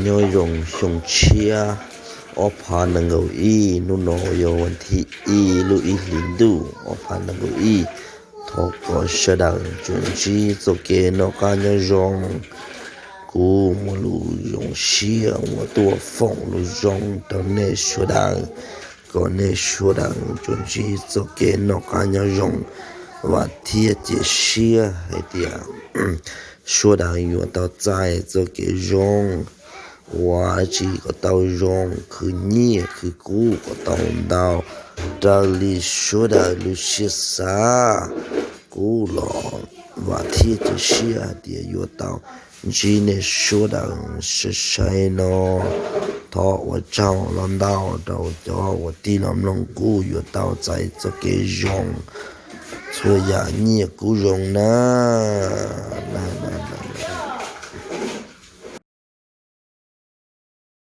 Nyob zoo xyoo tshiab ob phav nees nkaum ib, hnub no yog vas thib ib lub ib hlis ntuj ob phav nees nkaum ib. Thov kom sawv daws tsuas ntsib txoj kev noj qab nyob zoo. Kuv muaj lus zoo siab uas tuaj foom lus zoo rau nej sawv daws, kom nej sawv daws tsuas ntsib txoj kev noj qab nyob zoo. Vam thiab cia siab hais tias sawv daws yuav tau txais txoj kev zoo, ua tsis kom tau zoo, khwv nyiaj khwv kub kom tau ntau raws li sawv daws lub siab xav. Kuv los vam thiab cia siab hais tias yuav tau ntsib nej sawv daws sai sai no. Thov ua tsaug los ntau rau cov uas tij los mloog, kuv yuav tau txais txoj kev zoo, txhua yam nyiaj kub zoo nawb.